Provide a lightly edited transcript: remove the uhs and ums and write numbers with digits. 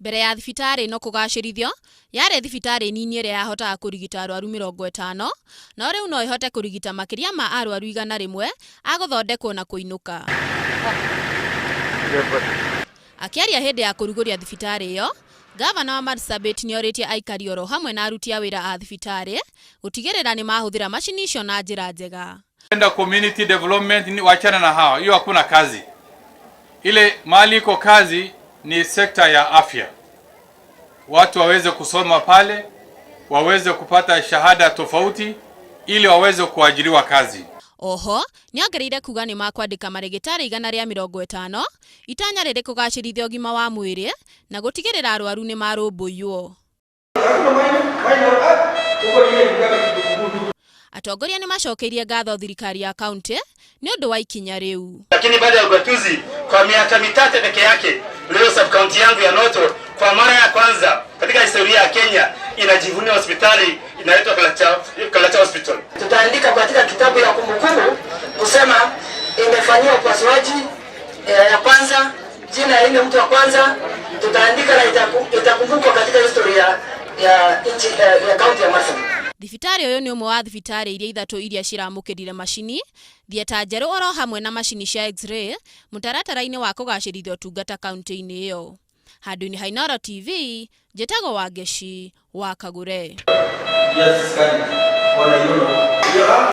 Mbere ya thibitarĩ ĩno kũgacĩrithio, yarĩ thibitarĩ nini ĩrĩa yahotaga kũrigita arwaru 50, no rĩu no ĩhote kũrigita makĩria ma arwaru 100 a gũthondekwo na kũinũka. Akĩaria hĩndĩ ya kũrugũria thibitarĩ ĩyo, Ngavana wa Marsabit nĩorĩtie aikari oro hamwe na aruti a wĩra a thibitarĩ gũtigĩrĩra nĩmahũthĩra macini icio na njĩra njega. Enda community development ni wachana na hawa, hiyo hakuna kazi. Ile mali iko kazi ni sekta ya afya, watu waweze kusoma pale, waweze kupata shahada tofauti ili waweze kuajiriwa kazi. Oho nĩongereire kuga nĩ makwandĩka marĩgĩtarĩ 150 itanya rĩrĩ kũgacĩrithia ũgima wa mwĩrĩ na gũtigĩrĩra arwaru nĩ marũmbũiywo. Atongoria nĩ macokeirie ngatho thirikari ya kaunti nĩ ũndũ wa ikinya rĩu. Lakini baada ya ugatuzi kwa miaka mitatu peke yake, leo sub county yangu ya Noto kwa mara ya kwanza katika historia ya Kenya inajivunia hospitali inaitwa Kalacha, Kalacha Hospital. Tutaandika katika kitabu ya kumbukumbu kusema imefanyiwa upasuaji ya kwanza, jina ya ile mtu wa kwanza tutaandika na itakumbukwa katika historia ya nchi ya kaunti ya Marsabit. Thibitarĩ ũyũ nĩ ũmwe wa thibitarĩ iria ithatũ iria ciramũkĩrire macini, theatre njerũ oro hamwe na macini cia x-ray mũtaratara-inĩ wa kũgacĩrithia ũtungata kaunti-inĩ ĩyo. Handũ-inĩ ha Inooro TV, njĩtagwo Wangeci wa Kagure. Yes,